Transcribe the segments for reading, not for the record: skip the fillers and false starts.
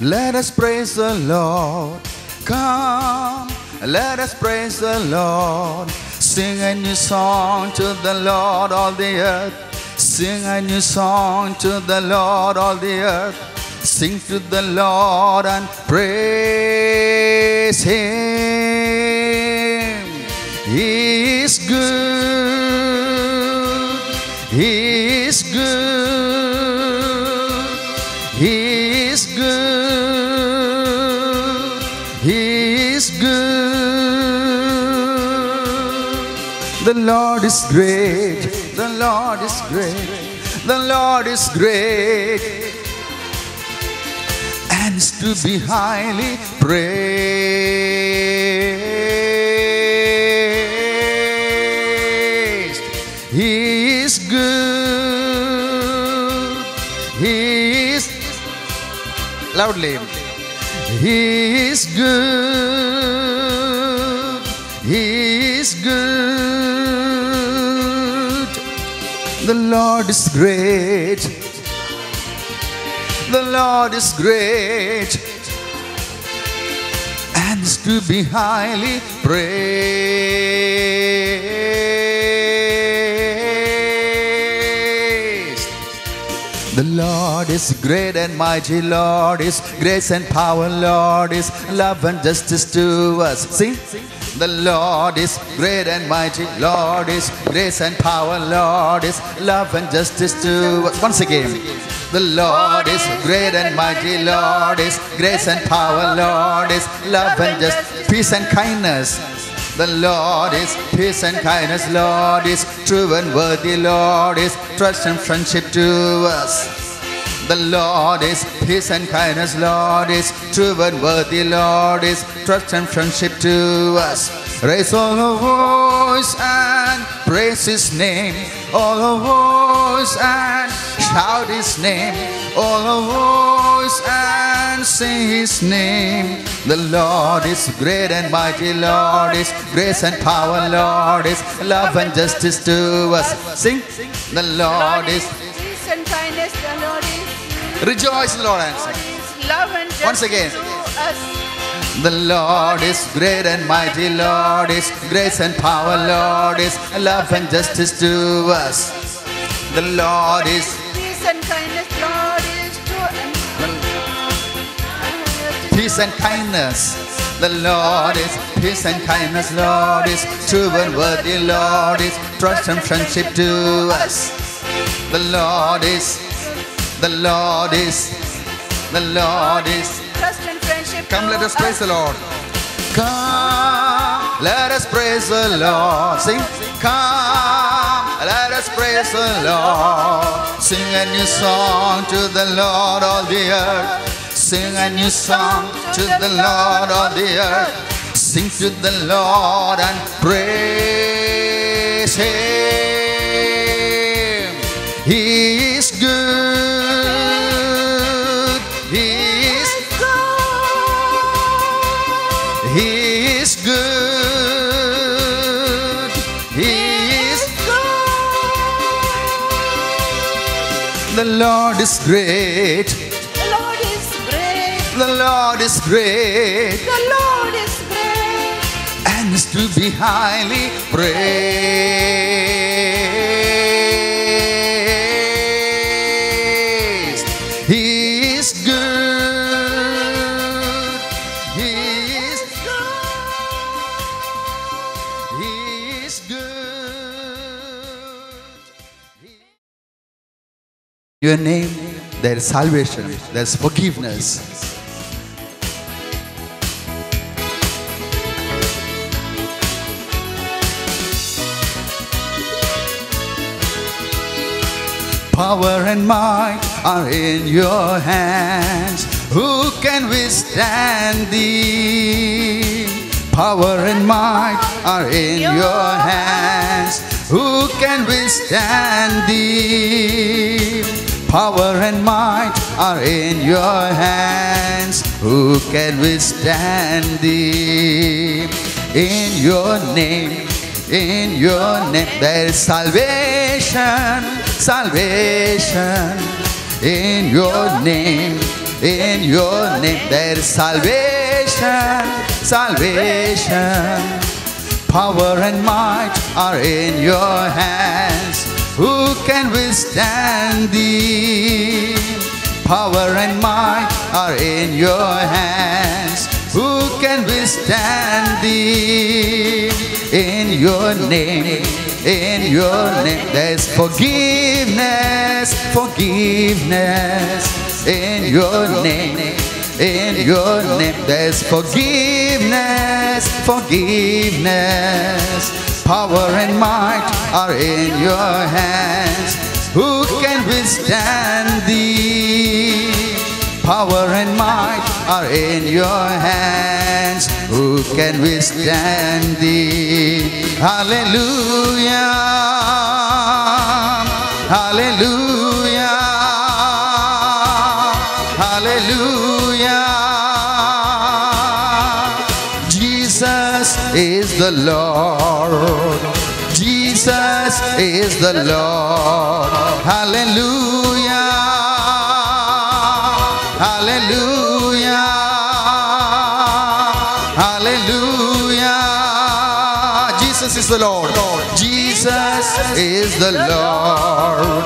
let us praise the Lord. Come, let us praise the Lord. Sing a new song to the Lord, all the earth. Sing a new song to the Lord, all the earth. Sing to the Lord and praise Him. He is good. He is good. He is good. He is good. The Lord is great. The Lord is great. The Lord is great, and is to be highly praised. He is good. He is loudly. He is good. He is good. The Lord is great. The Lord is great, and is to be highly praised. The Lord is great and mighty. Lord is grace and power. Lord is love and justice to us. See? The Lord is great and mighty. Lord is grace and power. Lord is love and justice to us. Once again. The Lord is great and mighty. Lord is grace and power. Lord is love and justice, peace and kindness. The Lord is peace and kindness. Lord is true and worthy. Lord is trust and friendship to us. The Lord is peace and kindness. Lord is true and worthy. Lord is trust and friendship to us. Raise all our voice and praise His name. All our voice and shout His name. All our voice and sing His name. The Lord is great and mighty. Lord is grace and power. Lord is love and justice to us. Sing. The Lord is peace and kindness. The Lord is rejoice, the Lord, and sing. Love and justice once again. To us. The Lord is great and mighty. Lord is grace and power. Lord is love and justice to us. The Lord is peace and kindness. Lord is true and peace and kindness. The Lord is peace and kindness. Lord is true and worthy. Lord is trust and friendship to us. The Lord is, the Lord is, the Lord is trust and friendship. Come, let us praise the Lord. Come, let us praise the Lord. Sing. Come, let us praise the Lord. Sing a new song to the Lord, all the earth. Sing a new song to the Lord, all the earth. Sing to the Lord and praise Him. He is good. He is good. He is good. He is good. The Lord is great. The Lord is great. The Lord is great. The Lord is great. And is to be highly praised. He is good. He is good. He is good. Your name, there is salvation, there is forgiveness. Power and might are in your hands. Who can withstand thee? Power and might are in your hands. Who can withstand thee? Power and might are in your hands. Who can withstand thee? In your name, there is salvation, salvation. In your name, In your name there is salvation, salvation. Power and might are in your hands. Who can withstand thee? Power and might are in your hands. Who can withstand thee? In your name, in your name, there's forgiveness, forgiveness. In your name, in your name, there's forgiveness, forgiveness. Power and might are in your hands. Who can withstand thee? Power and might are in your hands. Who can withstand thee? Hallelujah, hallelujah, hallelujah. Jesus is the Lord. Jesus is the Lord. Hallelujah, hallelujah, hallelujah. Jesus is the Lord. Jesus is the Lord.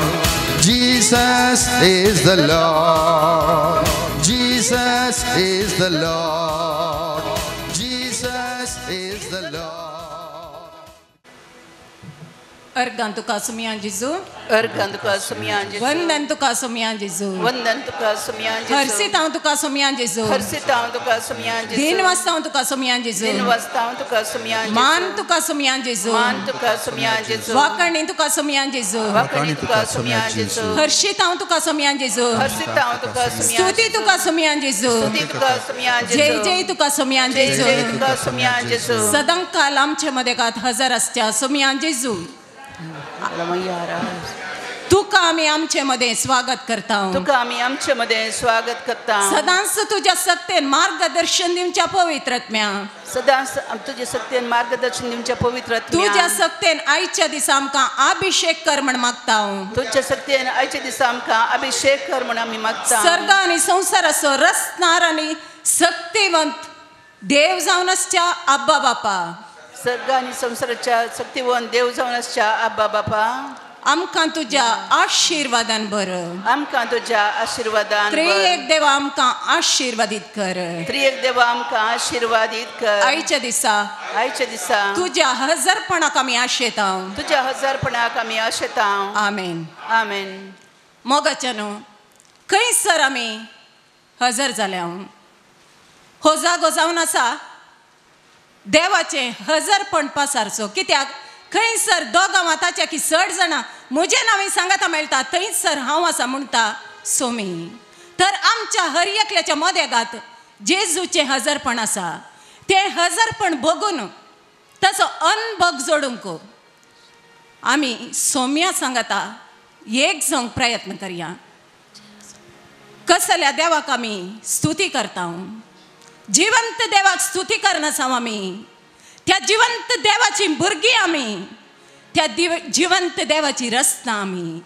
Jesus is the Lord. Jesus is the Lord. Jesus is the Lord. अर्गां तुका सुमयां जेजू, अर्गां तुका सुमयां जेजू, वंदन तुका सुमयां जेजू, वंदन तुका सुमयां जेजू, हर्षित हांव तुका सुमयां जेजू, हर्षित हांव तुका सुमयां जेजू, दिन वाजता हांव तुका सुमयां जेजू, दिन वाजता हांव तुका सुमयां जेजू, मान तुका सुमयां जेजू, मान तुका सुमयां जेजू, वाकणी तुका सुमयां जेजू, वाकणी तुका सुमयां जेजू, हर्षित हांव तुका सुमयां जेजू, हर्षित हांव तुका सुमयां, स्तुती तुका सुमयां जेजू, स्तुती तुका सुमयां जेजू, जय जय तुका सुमयां जेजू, जय तुका सुमयां जेजू, सदांकाल आमचे मदेगात हजर आसच्या सुमयां जेजू. तुका आमी आमचे मध्ये स्वागत करता, तुका आमी आमचे मध्ये स्वागत करता. सदांच तुझ्या सत्तेन मार्गदर्शन दिवच्या पवित्र आत्म्या, सदांच तुझ्या सत्तेन मार्गदर्शन दिवच्या पवित्र आत्म्या, तुझ्या सत्तेन आयच्या दिसा आमकां अभिषेक कर म्हण मागता, तुझ्या सत्तेन आयच्या दिसा आमकां अभिषेक कर म्हण आमी मागता. सर्ग आनी संवसाराचो रचणार आनी शक्तिवंत देव जावन आसच्या आब्बा बापा, सर्ग आनी संवसाराच्या शक्तिवंत देव जावन आसच्या आब्बा बापा, आमकां तुज्या आशिर्वादान भर, आमकां तुज्या आशिर्वादान भर. त्रिएक देवा आमकां आशिर्वादीत कर, त्रिएक देवा आमकां आशिर्वादीत कर. आयच्या दिसा, आयच्या दिसा तुज्या हजारपणाक आमी आशेता, तुज्या हजारपणाक आमी आशेता. आमेन, आमेन. मोगाच्या न्हू खंयसर आमी हजर जाल्या, हो जागो जावन आसा देवाचें हजरपण पासारचो. कित्याक खंयसर दोगां वा ताच्या की चड जाणां म्हजें नांव सांगाता मेळटा थंयसर हांव आसा म्हणटा सोमी. तर आमच्या हर एकल्याच्या मदेगात जेजूचें हजरपण आसा. तें हजरपण भोगून ताचो अनभोग जोडूंक आमी सोम्या सांगाता एक जावंक प्रयत्न करया. कसल्या देवाक आमी स्तुती करता, जिवंत देवाक स्तुती करनासा आमी, त्या जिवंत देवाची भुरगीं आमी, त्या जिवंत देवाची रचना आमी.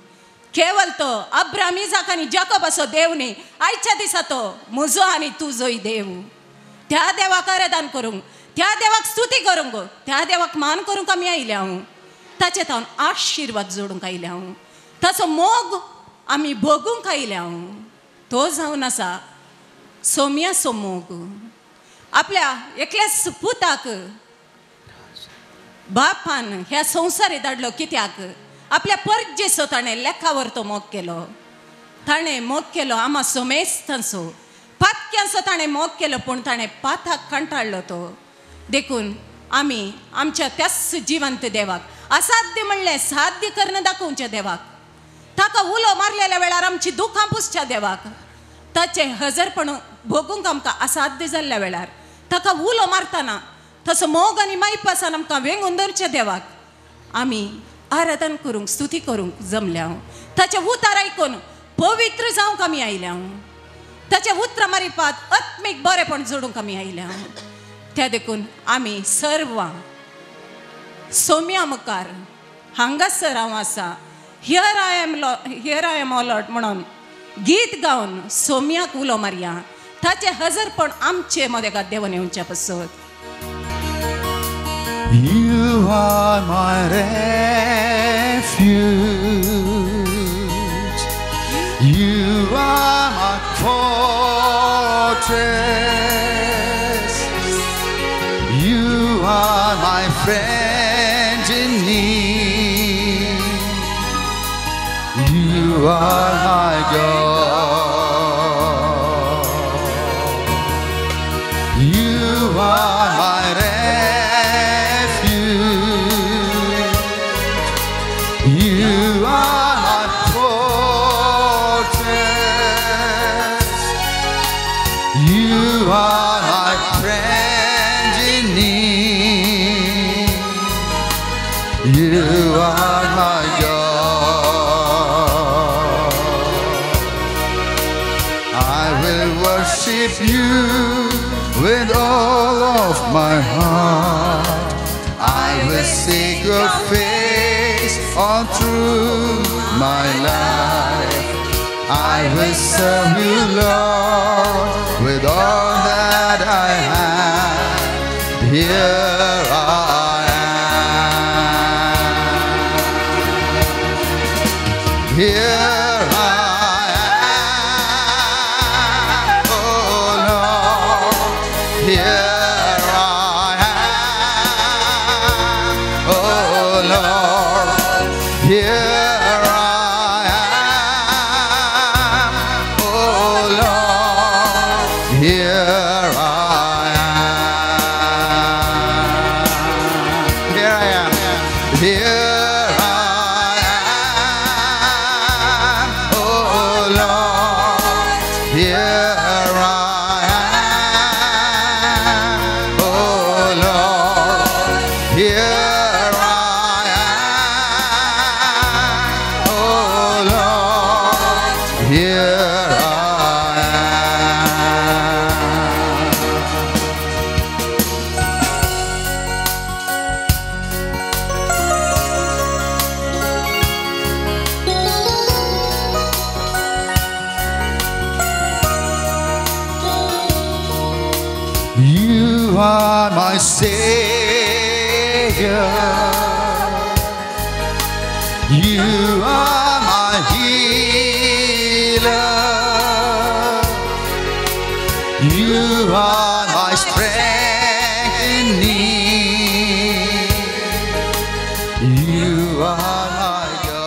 केवल तो अब्राम इजाक आनी जाकोब असो देव न्ही, आयच्या दिसा तो म्हजो आनी तुजोय देव. त्या देवाक आराधन करूंक, त्या देवाक स्तुती करूंक, त्या देवाक मान करूंक आमी आयल्या हांव, ताचे तावन आशिर्वाद जोडूंक आयल्या हांव, ताचो मोग आमी भोगूंक आयल्या हांव. तो जावन आसा सोम्याचो मोग. आपल्या एकल्याच पुताक बापान ह्या संवसारी धाडलो कित्याक आपल्या परजेचो ताणें लेखावर तो मोग केलो. ताणें मोग केलो आमा सोमेस्तांचो, पातक्यांचो ताणें मोग केलो, पूण ताणें पाताक कंटाळलो तो. देखून आमी आमच्या त्याच जिवंत देवाक असाध्य म्हणलें साध्य करून दाखोवच्या देवाक, ताका उलो मारलेल्या वेळार आमची दुखां पुसच्या देवाक, ताचें हजरपण भोगूंक आमकां असाध्य जाल्ल्या वेळार ताका उलो मारतना तसो मोग आनी मायपासान आमकां वेंगून धरच्या देवाक आमी आराधन करूंक स्तुती करूंक जमल्या. ताचें उतार आयकून पवित्र जावंक आमी आयल्या. ताच्या उतरां मारिपात आत्मीक बरेपण जोडूंक आमी आयल्या. त्या देखून आमी सर्वां सोम्या मुखार हांगासर हांव आसा, here I am O Lord म्हणून गीत गावन सोम्याक उलो मारया. ताचें हजरपण आमचे मदेगात देवन येवच्या पसत. You are my refuge. You are my fortress. You are my friend in need. You are my God. You are my refuge. You are my fortress. You are my friend in need. You are my God. I will worship you with all of my heart. I will seek your face all through my life. I will serve you, Lord, with all that I have. Here I am. Here I am, oh Lord. Here I am, oh Lord. Here I am, oh Lord. Here I am. Here I am. Here I am, oh Lord. Here I am, oh Lord. Here I am, oh Lord. Here I am. You are my Savior. You are my healer. You are my strength in need. You are my God.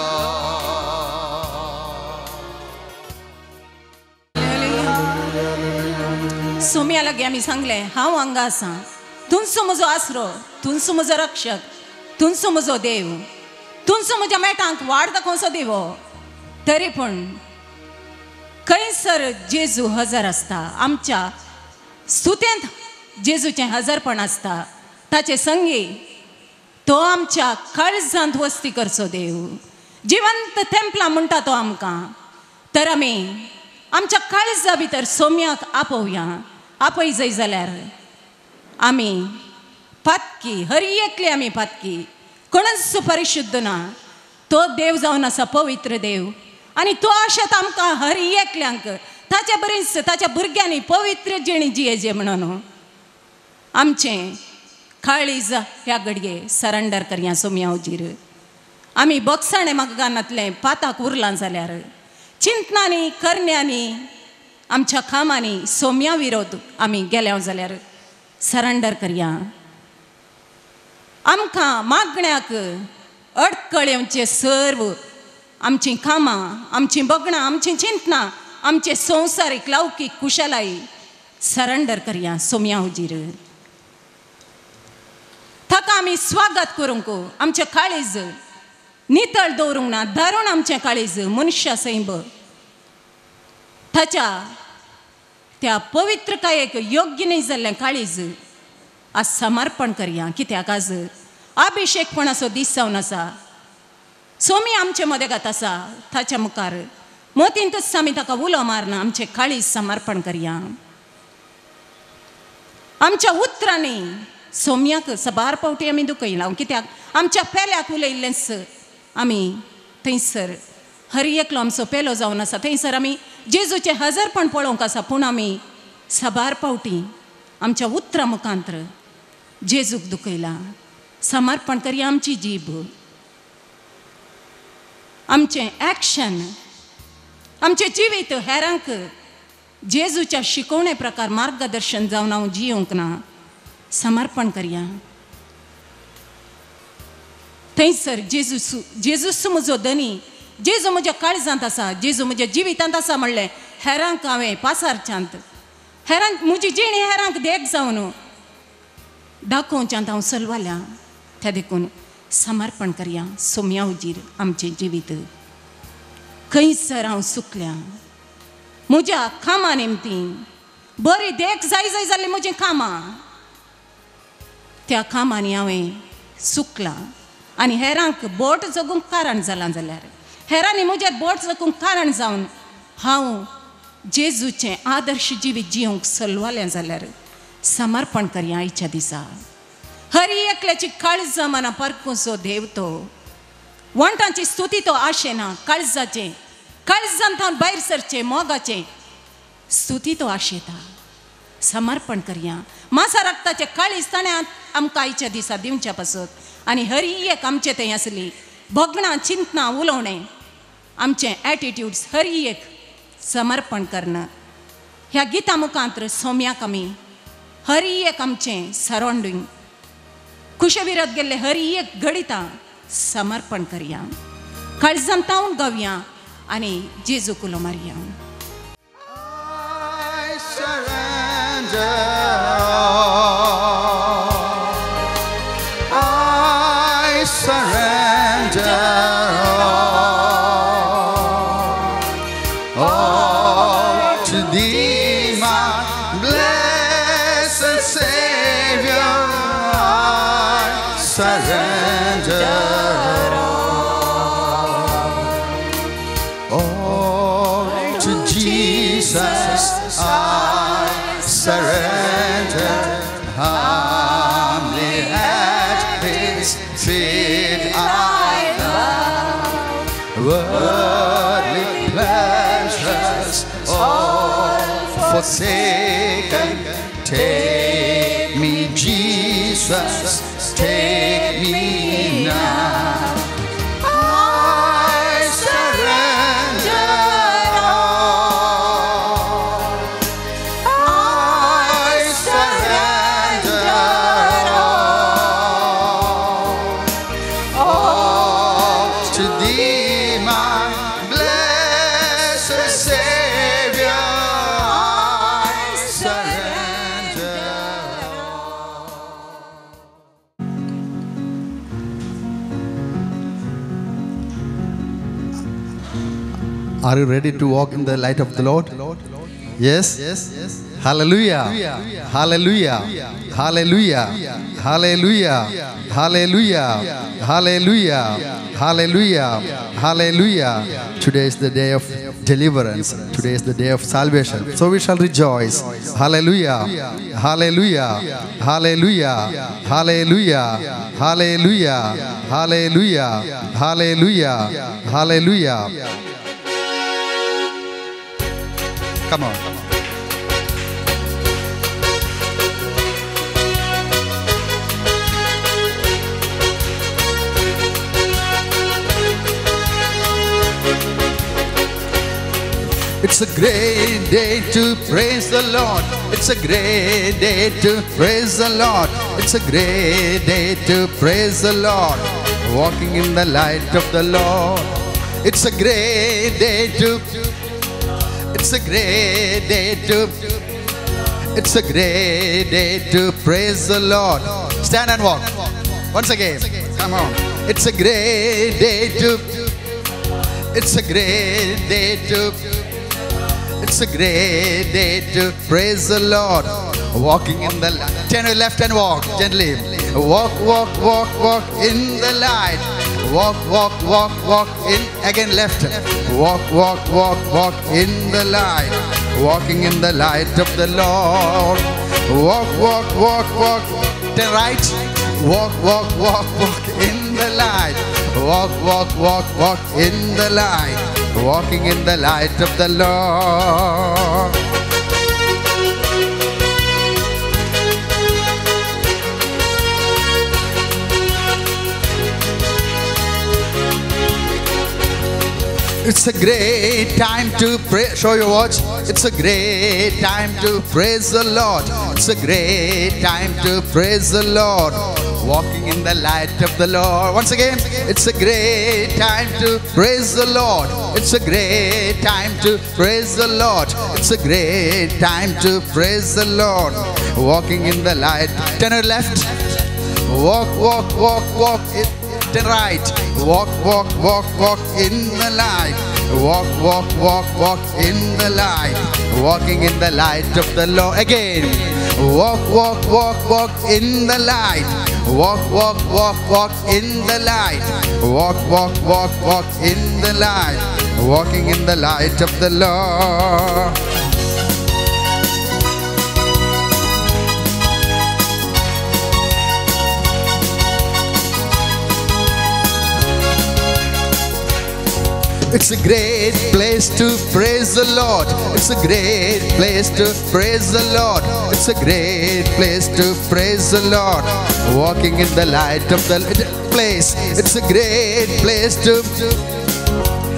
Saumya लागीं आमी सांगलें, हांव हांगा आसा, तुमचो म्हजो आसरो, तुमचो म्हजो रक्षक, तुमचो म्हजो देव, तुमचो म्हज्या मेटांक वाड दाखोवचो देवो. तरी पूण खंयसर जेजू हजर आसता, आमच्या स्तुतेंत जेजूचें हजरपण आसता, ताचे संगी तो आमच्या काळजांत वस्ती करचो देव. जिवंत तेंपला म्हणटा तो आमकां. तर आमी आमच्या काळजा भितर सोम्याक आपोवया. आपय जाय जाल्यार आमी पातकी, हर एकले आमी पातकी, कोणच परिशुद्ध ना. तो देव जावन आसा पवित्र देव, आनी तो अशेंच आमकां हर एकल्यांक ताच्या बरेच ताच्या भुरग्यांनी पवित्र जिणी जियेजे म्हणून आमचें काळीज ह्या घडये सरेंडर करया सोम्या हुजीर. आमी बोगसाणें म्हाका गानांतलें पाताक उरलां जाल्यार चिंतनांनी करण्यांनी आमच्या कामांनी सोम्या विरोध आमी गेल्या जाल्यार सरेंडर करया. आमकां मागण्याक अडकळ येवचें सर्व आमचीं कामां, आमचीं बगणां, आमचीं चिंतनां, आमचे संवसारीक लौकीक कुशलाय सरेंडर करया सोम्या हुजीर. ताका आमी स्वागत करूंक आमचें काळीज नितळ दवरूंक ना, दारूण आमचें काळीज मनशा सैंब ताच्या त्या पवित्रकायेक योग्य न्हय जाल्लें काळीज आज समर्पण करया. कित्याक आज अभिशेकपणाचो दीस जावन आसा. सोमी आमचे मदेगात आसा, ताच्या मुखार मतींतच आमी ताका उलो मारना आमचें काळीज समर्पण करया. आमच्या उतरांनी सोम्याक सबार पावटी आमी दुखयला. कित्याक आमच्या पेल्याक उलयल्लेंच आमी थंयसर हर एकलो आमचो पेलो जावन आसा, थंयसर आमी जेजूचें हजरपण पळोवंक आसा, पूण आमी साबार पावटी आमच्या उतरां मुखांत्र जेजूक दुखयला. समर्पण करया आमची जीब, आमचें एक्शन, आमचें जिवीत हेरांक जेजूच्या शिकवणे प्रकार मार्गदर्शन जावन हांव जियोंक ना. समर्पण करया. थंयसर जेजूस जेजूस म्हजो धनी, जेजू म्हज्या काळजांत आसा, जेजू म्हज्या जिवितांत आसा म्हणलें हेरांक हांवें पासारच्यांत, हेरांक म्हजी जिणी हेरांक देख जावन दाखोवच्यांत हांव सलवाल्या. त्या देखून समर्पण करया सोम्या उजीर आमचें जिवीत. खंयसर हांव सुकल्या म्हज्या कामां निमतीं, बरी देख जाय जाय जाल्ली म्हजीं कामां, त्या कामांनी हांवें सुकलां आनी हेरांक बोट जगूंक कारण जालां जाल्यार, हेरांनी म्हज्या बोट जगूंक कारण जावन हांव जेजूचें आदर्श जिवीत जियोंक सलवालें जाल्यार समर्पण करया आयच्या दिसा. हरी एकल्याची काळजां मना परकुसो देव तो, वण्टांची स्तुती तो आशेना, काळजाचें काळजान थावन भायर सरचें मोगाचें स्तुती तो आशेता. समर्पण करया. मासा रक्ताचें काळीज ताणें आमकां आयच्या दिसा दिवच्या पासत आनी हरी एक आमचें थंय आसली भगणां चिंतनां उलोवणें आमचें एटिट्यूड्स हरी एक समर्पण करणं. ह्या गिता मुखांत्र सोम्याक आमी हरी एक आमचें सरावंडींग खुशेविरत गेल्ले हरी एक घडितां समर्पण करया. काळजान तावन गावया आनी जेजू कुलो मारया. I surrender all. I surrender all. All to thee, my blessed Savior, I surrender all. All to Jesus I surrender, humbly at his feet I bow. Worldly pleasures all forsaken, take me, Jesus, take me now. I surrender all. I surrender all. All to thee, my blessed Savior, I surrender all. Are you ready to walk in the light of the Lord? Yes? Hallelujah. Hallelujah. Hallelujah. Hallelujah. Hallelujah. Hallelujah. Hallelujah. Hallelujah. Today is the day of deliverance. Today is the day of salvation. So we shall rejoice. Hallelujah. Hallelujah. Hallelujah. Hallelujah. Hallelujah. Hallelujah. Hallelujah. Hallelujah. Come on. It's a great day to praise the Lord. It's a great day to praise the Lord. It's a great day to praise the Lord. Walking in the light of the Lord. It's a great day to, it's a great day to, it's a great day to praise the Lord. Stand and walk. Once again. Come on. It's a great day to, it's a great day to, it's a great day to praise the Lord. Walking in the light. Turn your left and walk gently. Walk, walk, walk, walk in the light. Walk, walk, walk, walk in. Again left. Walk, walk, walk, walk in the light. Walking in the light of the Lord. Walk, walk, walk, walk. Turn right. Walk, walk, walk, walk in the light. Walk, walk, walk, walk in the light. Walking in the light of the Lord. It's a great time to pray. Show your watch. It's a great time to praise the Lord. It's a great time to praise the Lord. Walking in the light of the Lord. Once again, it's a great time to praise the Lord. It's a great time to praise the Lord. It's a great time to praise the Lord. Walking in the light. Turn your left. Walk, walk, walk, walk. Turn right. Walk, walk, walk, walk in the light. Walk, walk, walk, walk in the light. Walking in the light of the Lord. Again. Walk, walk, walk, walk in the light. Walk, walk, walk, walk in the light. Walk, walk, walk, walk in the light. Walking in the light of the Lord. It's a great place to praise the Lord. It's a great place to praise the Lord. It's a great place to praise the Lord. Walking in the light of the place. It's a great place to.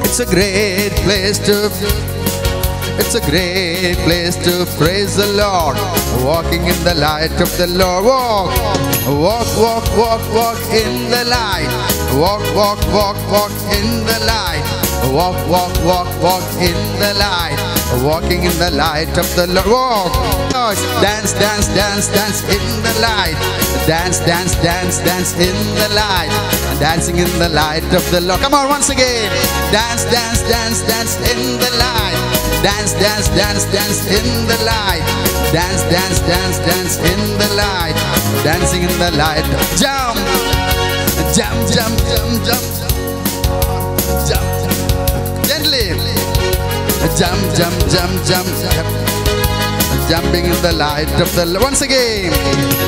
It's a great place to. It's a great place to praise the Lord. Walking in the light of the Lord. Walk, walk, walk, walk, walk in the light. Walk, walk, walk, walk in the light. Walk, walk, walk, walk in the light. Walking in the light of the Lord. Walk. Dance, dance, dance, dance in the light. Dance, dance, dance, dance in the light. Dancing in the light of the Lord. Come on, once again. Dance, dance, dance, dance in the light. Dance, dance, dance, dance in the light. Dance, dance, dance, dance in the light. Dancing in the light. Jump, jump, jump, jump, jump, jump. Gently. Jump, jump, jump, jump, jump. Jumping in the light of the Lord. Once again.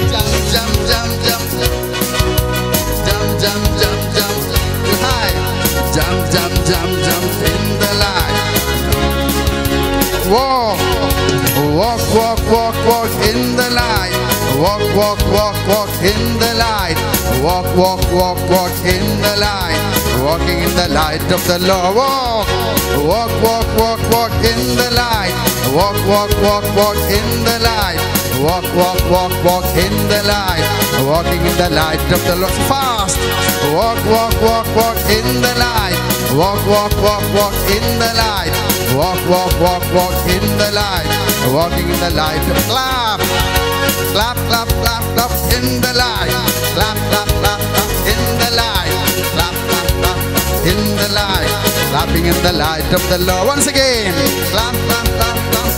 Jump, jump, jump, jump. Jump, jump, jump, jump. High. Jump, jump, jump, jump in the light. Walk, walk, walk, walk, walk in the light. Walk, walk, walk, walk in the light. Walk, walk, walk, walk in the light. Walking in the light of the Lord. Walk, walk, walk, walk, walk in the light. Walk, walk, walk, walk in the light. Walk, walk, walk, walk in the light. Walking in the light of the Lord. Fast. Walk, walk, walk, walk in the light. Walk, walk, walk, walk in the light. Walk, walk, walk, walk in the light. Walking in the light. Clap. Clap, clap, clap, clap in the light. Clap, clap, clap, clap in the light. Clap, clap, clap in the light. Clapping in the light of the Lord. Once again. Clap, clap, clap, clap.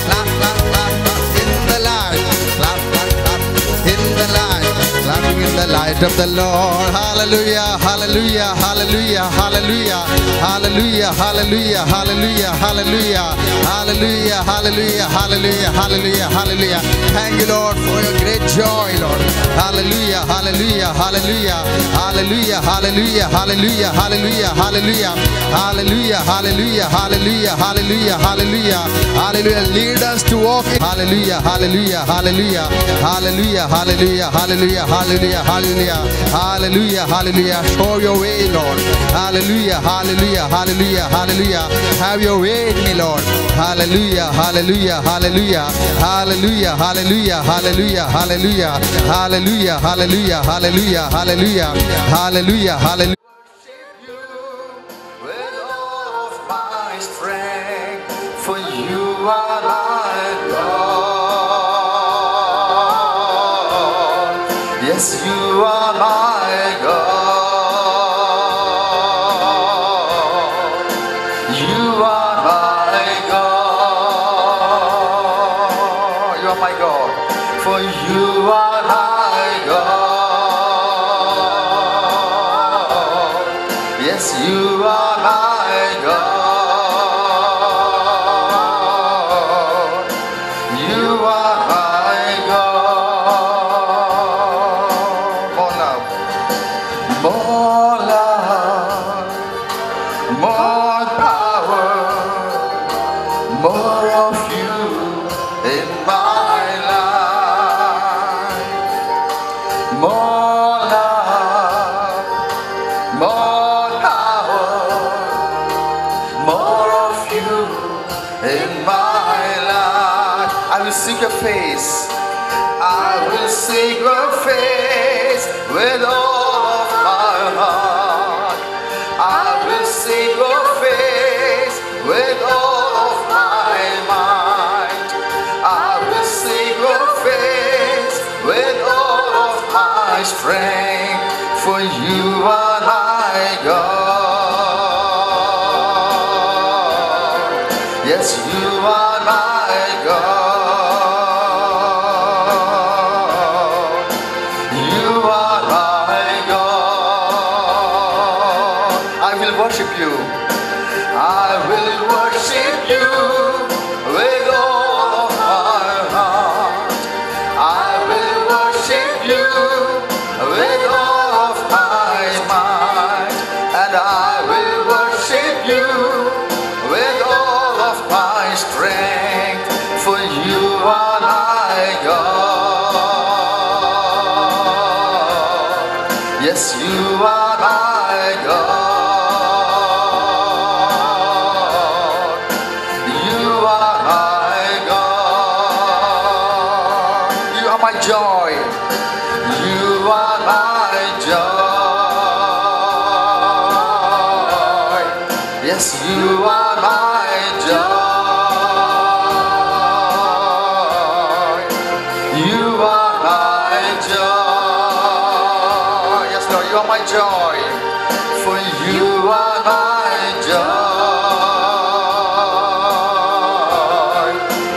Clap, clap, clap, clap in the light. Clap, clap, clap in the light. Clapping in the light of the Lord. Hallelujah, hallelujah, hallelujah, hallelujah, hallelujah, hallelujah, hallelujah, hallelujah, hallelujah, hallelujah, hallelujah, hallelujah, hallelujah. Thank you, Lord, for your great joy, Lord. Hallelujah, hallelujah, hallelujah, hallelujah, hallelujah, hallelujah, hallelujah, hallelujah, hallelujah, hallelujah, hallelujah, hallelujah, hallelujah, hallelujah. Lead us to walk in. Hallelujah, hallelujah, hallelujah, hallelujah, hallelujah, hallelujah, hallelujah, hallelujah, hallelujah, hallelujah. Show your way, Lord. Hallelujah, hallelujah, hallelujah, hallelujah. Have your way in me, Lord. Hallelujah, hallelujah, hallelujah, hallelujah, hallelujah, hallelujah, hallelujah, hallelujah, hallelujah, hallelujah, hallelujah, hallelujah, hallelujah. With all of my strength, for you are my God. Yes, you are my God. You are my God. You are my God. For you are my God. Yes, you are my God. You are my God. More love. More love. More seek your face. I will seek your face with all of my heart. I will seek your face with all of my mind. I will seek your face with all of my strength, for you are my God. Yes, you are my God. You are my God. I will worship you. I will worship you with all of my heart. I will worship you with all of my might. And I will worship you with all of my strength, for you are my God. Yes, you are my God. You are my God. You are my joy. You are my joy. Yes, you are my joy. You are my joy. Yes, Lord, you are my joy. For you are my joy.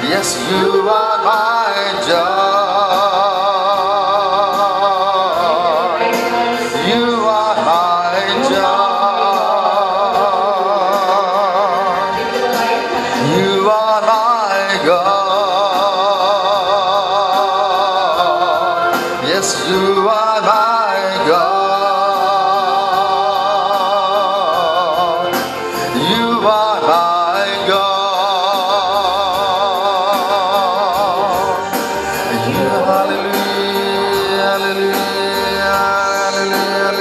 Yes, you are my joy. You are my joy. You are my God. Yes, you are my God. You are my God. You, hallelujah, hallelujah, hallelujah,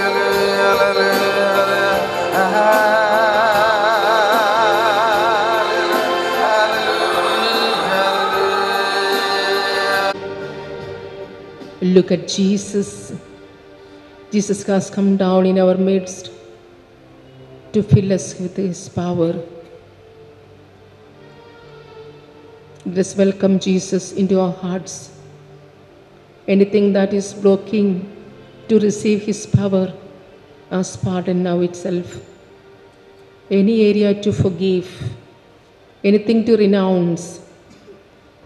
hallelujah, hallelujah. Look at Jesus. Jesus has come down in our midst to fill us with His power. Let us welcome Jesus into our hearts. Anything that is blocking to receive His power, ask pardon now itself. Any area to forgive, anything to renounce.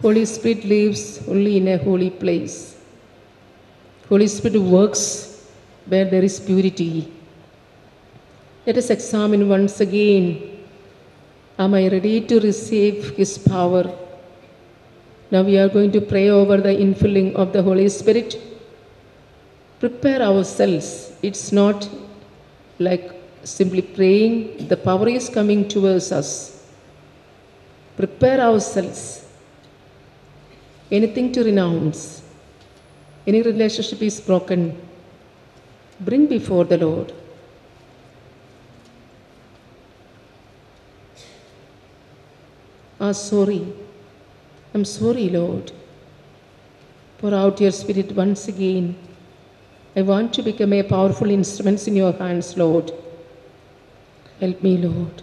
Holy Spirit lives only in a holy place. Holy Spirit works where there is purity. Let us examine once again, am I ready to receive His power? Now we are going to pray over the infilling of the Holy Spirit. Prepare ourselves. It's not like simply praying. The power is coming towards us. Prepare ourselves. Anything to renounce. Any relationship is broken, bring before the Lord. Ah, sorry. I'm sorry, Lord. Pour out your Spirit once again. I want to become a powerful instrument in your hands, Lord. Help me, Lord.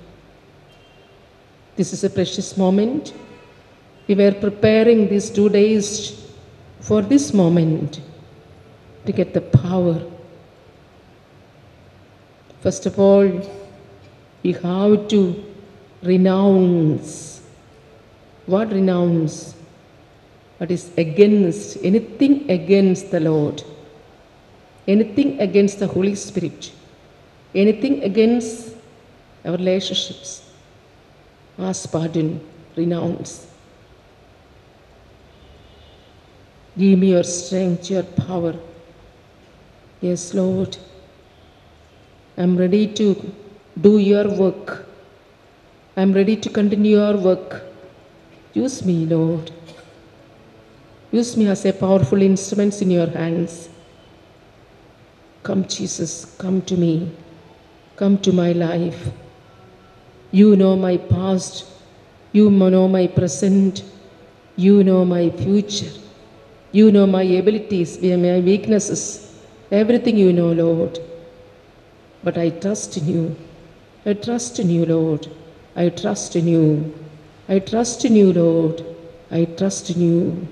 This is a precious moment. We were preparing these 2 days for this moment to get the power. First of all, we have to renounce. What renounce? What is against, anything against the Lord, anything against the Holy Spirit, anything against our relationships. Ask pardon, renounce. Give me your strength, your power. Yes, Lord, I'm ready to do your work. I'm ready to continue your work. Use me, Lord. Use me as a powerful instrument in your hands. Come, Jesus, come to me. Come to my life. You know my past. You know my present. You know my future. You know my abilities, my weaknesses. Everything you know, Lord. But I trust in you. I trust in you, Lord. I trust in you. I trust in you, Lord. I trust in you.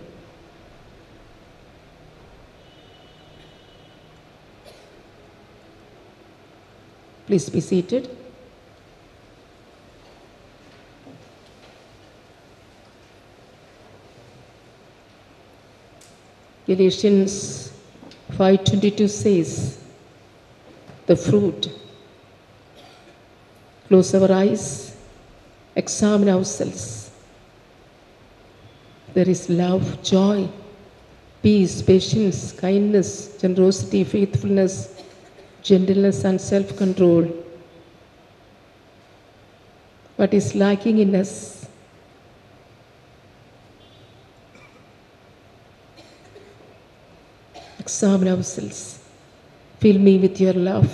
Please be seated. Galatians 5:22 says, the fruit. Close our eyes, examine ourselves. There is love, joy, peace, patience, kindness, generosity, faithfulness, gentleness, and self-control. What is lacking in us? Examine ourselves. Fill me with your love,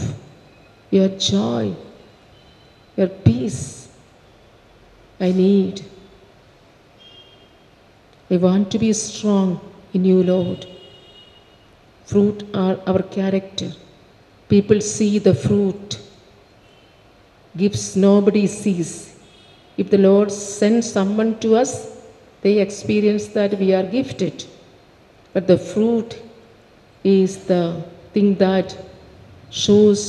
your joy, your peace. I need. I want to be strong in you, Lord. Fruit are our character. People see the fruit. Gifts nobody sees. If the Lord sends someone to us, they experience that we are gifted. But the fruit is the thing that shows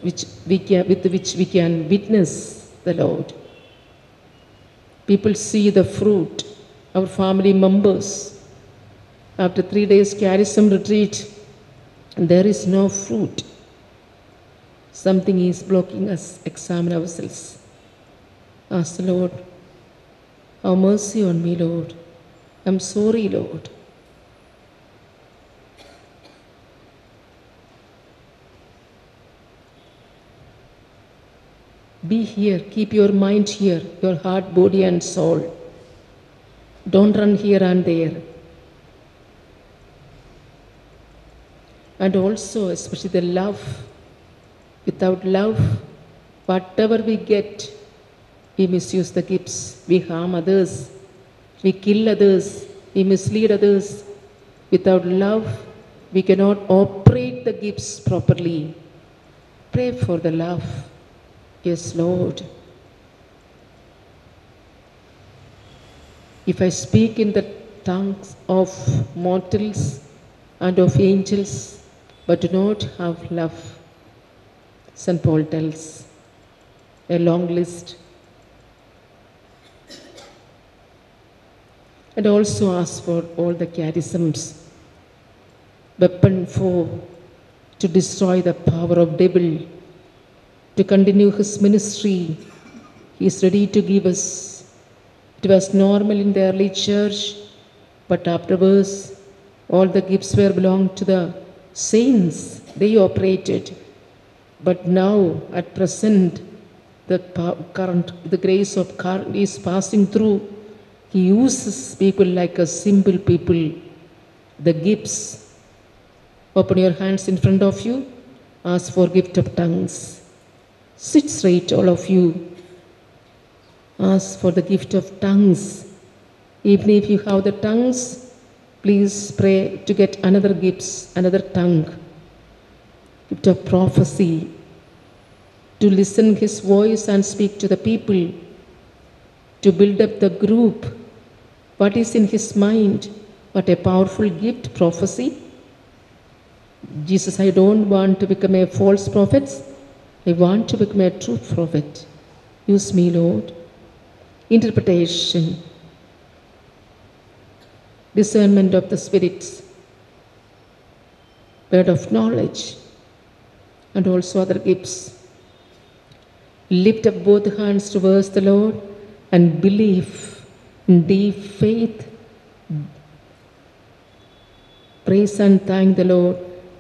which we can, with which we can witness the Lord. People see the fruit. Our family members, after 3 days charism retreat, there is no fruit. Something is blocking us. Examine ourselves. Ask the Lord, have mercy on me, Lord. I'm sorry, Lord. Be here. Keep your mind here, your heart, body, and soul. Don't run here and there. And also, especially the love. Without love, whatever we get, we misuse the gifts. We harm others. We kill others. We mislead others. Without love, we cannot operate the gifts properly. Pray for the love. Yes, Lord. If I speak in the tongues of mortals and of angels, but do not have love, St. Paul tells a long list. And also ask for all the charisms, weapon for to destroy the power of devil, to continue his ministry. He is ready to give us. It was normal in the early church, but afterwards, all the gifts were belonged to the saints. They operated. But now, at present, the current, the grace of current is passing through. He uses people like a simple people. The gifts. Open your hands in front of you. Ask for gift of tongues. Sit straight, all of you. Ask for the gift of tongues. Even if you have the tongues, please pray to get another gifts, another tongue. Gift of prophecy, to listen his voice and speak to the people, to build up the group. What is in his mind? What a powerful gift, prophecy. Jesus, I don't want to become a false prophet. I want to become a true prophet. Use me, Lord. Interpretation, discernment of the spirits, word of knowledge, and also other gifts. Lift up both hands towards the Lord and believe in deep faith. Praise and thank the Lord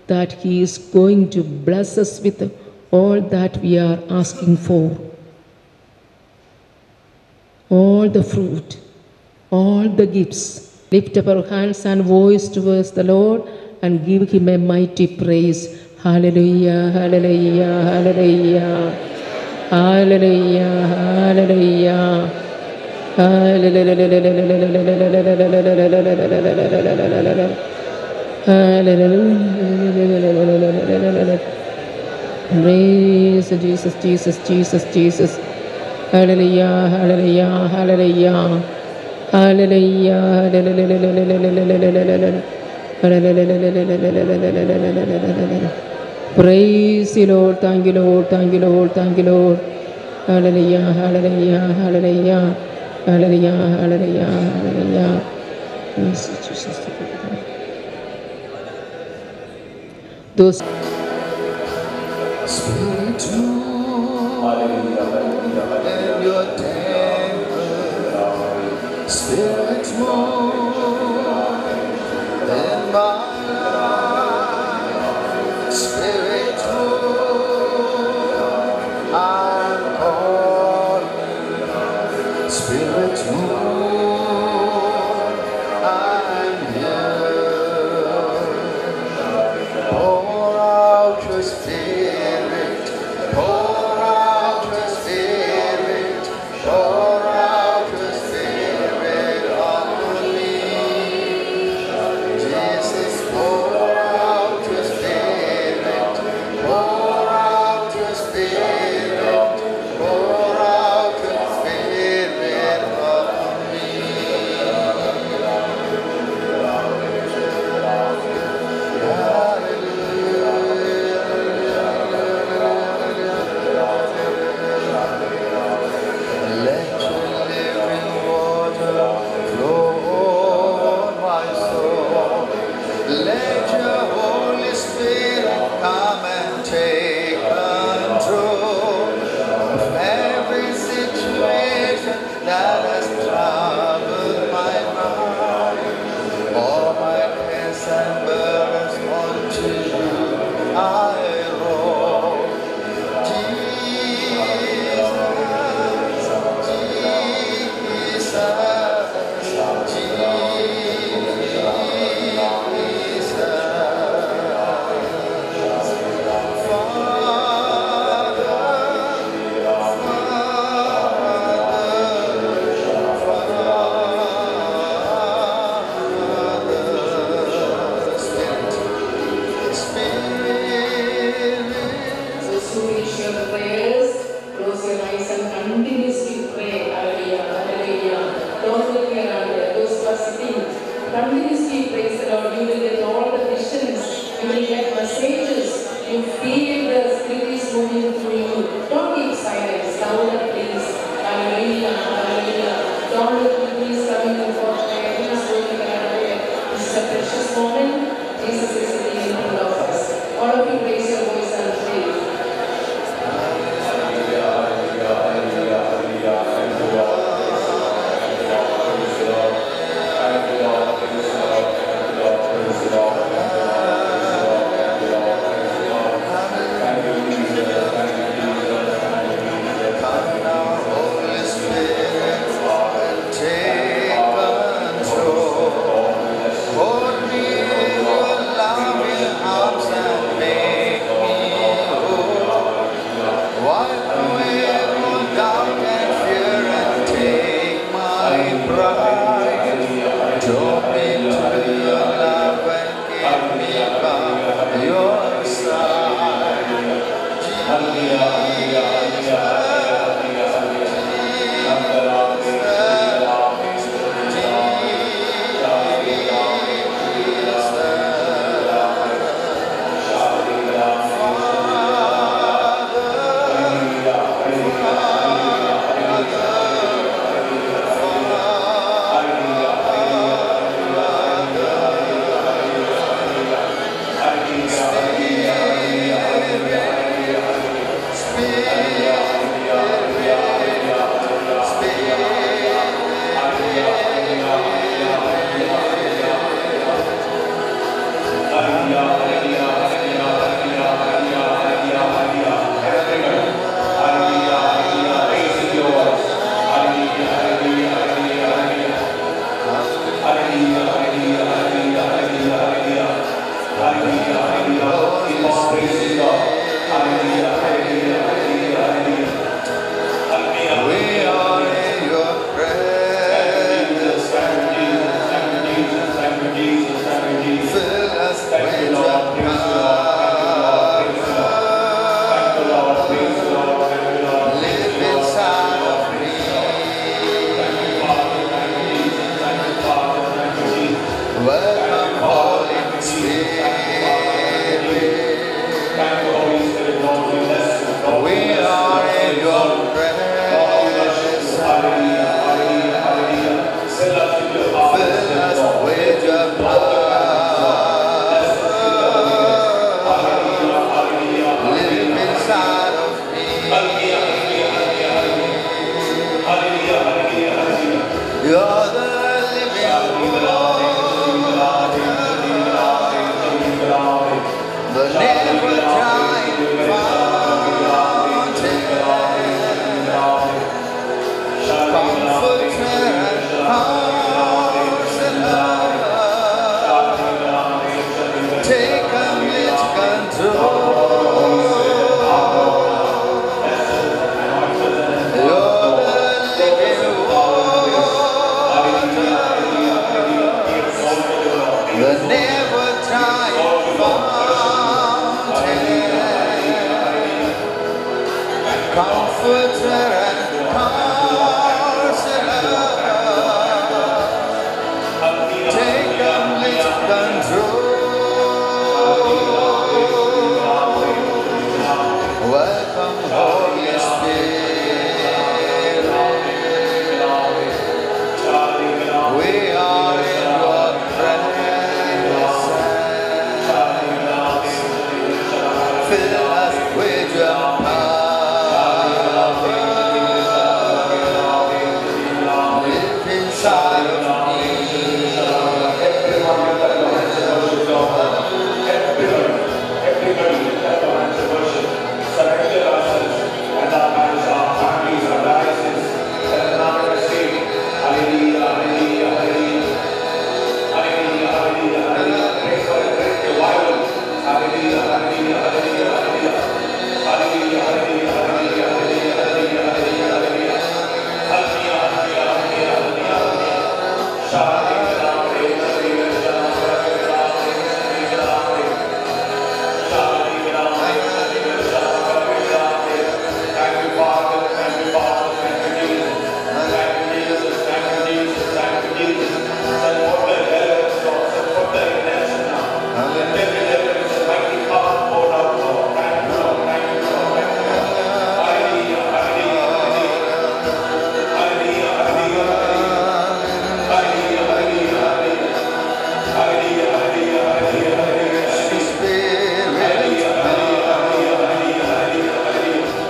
that He is going to bless us with all that we are asking for. All the fruit, all the gifts. Lift up our hands and voice towards the Lord and give Him a mighty praise. Hallelujah, hallelujah, hallelujah. Hallelujah, hallelujah. Praise Jesus, Jesus, Jesus, Jesus. Hallelujah, hallelujah, hallelujah. Hallelujah. Praise the Lord. Thank you, Lord. Thank you, Lord. Thank you, Lord. Hallelujah, hallelujah, hallelujah. Hallelujah, hallelujah, hallelujah. Praise Jesus. Those Spirit, move in your temple. Spirit, move in my life. Spirit, move, I'm calling. Spirit, move, I'm here. Pour out your Spirit, pour out your Spirit, pour out your Spirit on me. Jesus, pour out your Spirit, pour out your Spirit, pour out your Spirit on me. Let your living water flow over my soul. Let your Holy Spirit come and take control of every situation that has troubled my mind. All my cares and burdens onto you I roll. Jesus, Jesus, Jesus, Father, Father, Spirit, Spirit. Those who will share the prayers, close your eyes and continuously pray. Hallelujah, hallelujah. Don't look around. Those who are sitting, continuously praise the Lord. You will get all the visions. You will get messages. You feel the Spirit is moving through you. Don't keep silence. Louder, please. Hallelujah, hallelujah. Don't look, people is coming in for prayer. He is going around. This is a precious moment. Jesus is sitting in front of us. All of you raise your voice and pray. Come now, Holy Spirit, and take control. Hold me in your loving arms and make me whole. Wipe away all doubt and fear and take my pride. Draw me to your love and keep me by your side. Spirit, Comforter and Counselor, take complete control. Welcome, Holy Spirit. We are in your presence. Fill us with your power. Live inside of me. Everybody that commands the worship, surrender ourselves and our minds, our families, our dioceses, and our state. Hallelujah, hallelujah, hallelujah. Hallelujah, hallelujah, hallelujah. Pray for a great revival. Hallelujah, hallelujah, hallelujah, hallelujah. Hallelujah, hallelujah, hallelujah, hallelujah, hallelujah, hallelujah, hallelujah. Hallelujah, hallelujah, hallelujah, hallelujah. Thank you, Father. Thank you, Father. Thank you, Jesus. Thank you, Jesus. Thank you, Jesus. Thank you, Jesus. Send forth the deliverance, Lord. Send forth the redemption now. Let there be deliverance and mighty power poured out, Lord. Thank you, Lord. Thank you, Lord. Thank you, Lord. Hallelujah. Hallelujah. Hallelujah. Hallelujah. Hallelujah. Hallelujah. Hallelujah. Hallelujah. Hallelujah. Hallelujah. Hallelujah. Spirit,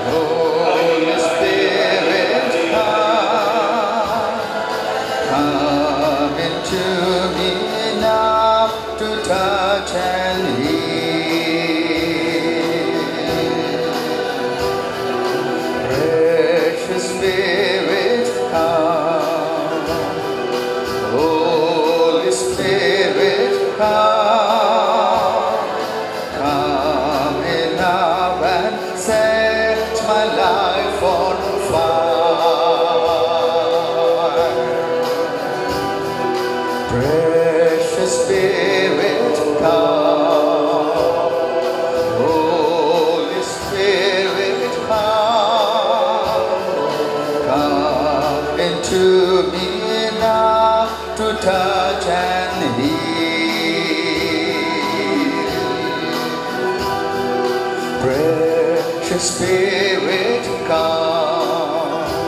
Holy Spirit, come, come into me now to touch and heal. Precious Spirit, come. Holy Spirit, come. Come in now and set my life on fire. Precious Spirit, come. Holy Spirit, come. Come into me now to touch and heal. Precious Spirit, come.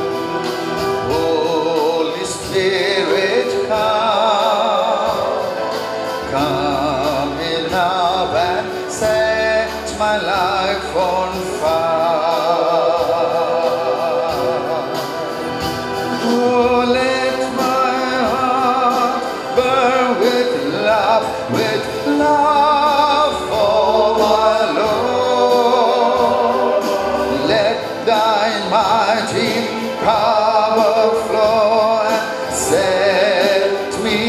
Holy Spirit, come. Come in now and set my life on fire. Oh, let my heart burn with love for my Lord. Let thy mighty power flow and set me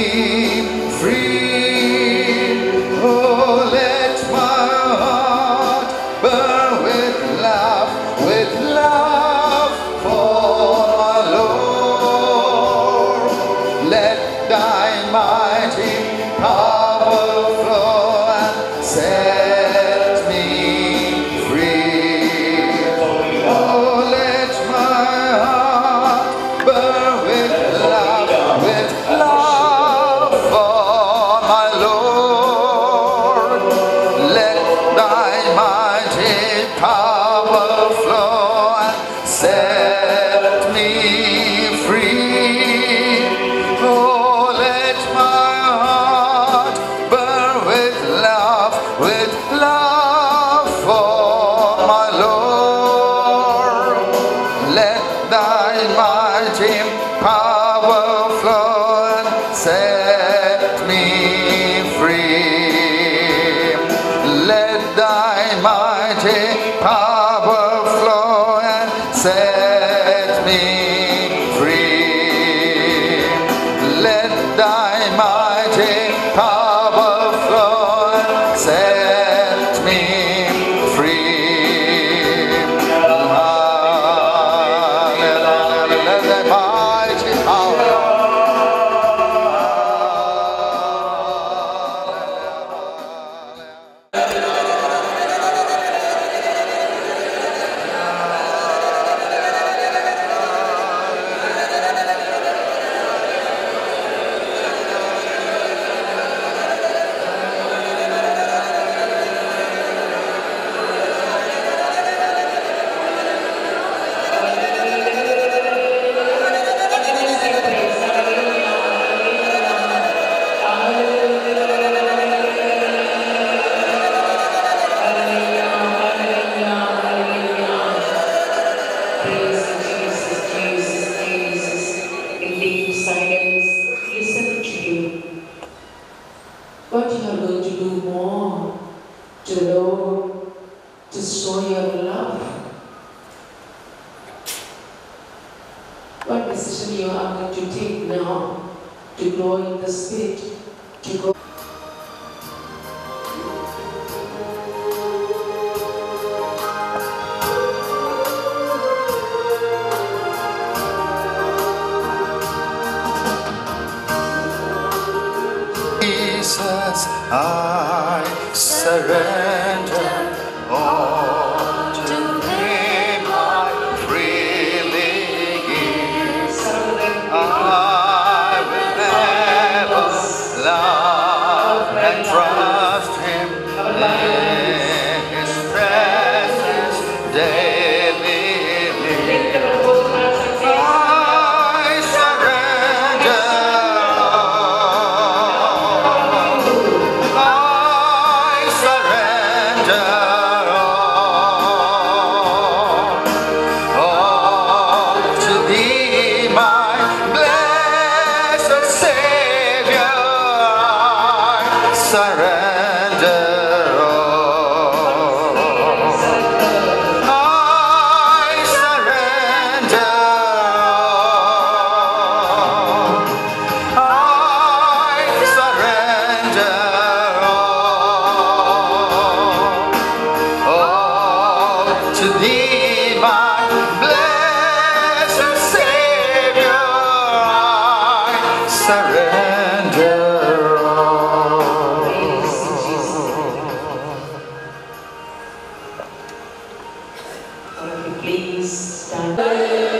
free. Oh, let my heart burn with love for my Lord. Let thy mighty power flow and set me free. Oh, let my heart burn with love for my Lord. Let thy mighty power flow and set me free. Oh, let my heart burn with love for my Lord. Let thy mighty power flow and set me free. Let thy mighty power flow and set me free. Let thy mighty power flow and set me free. Let thy mighty power. show your love? What decision you are going to take now to grow in the Spirit, to go? Jesus, I surrender all to Him. I freely give. I will ever love and trust Him in His presence daily live. I surrender all. I surrender all to Thee, my blessed Savior. I surrender all. I surrender all. I surrender all to Thee, my blessed Savior. I surrender all. All of you, please stand.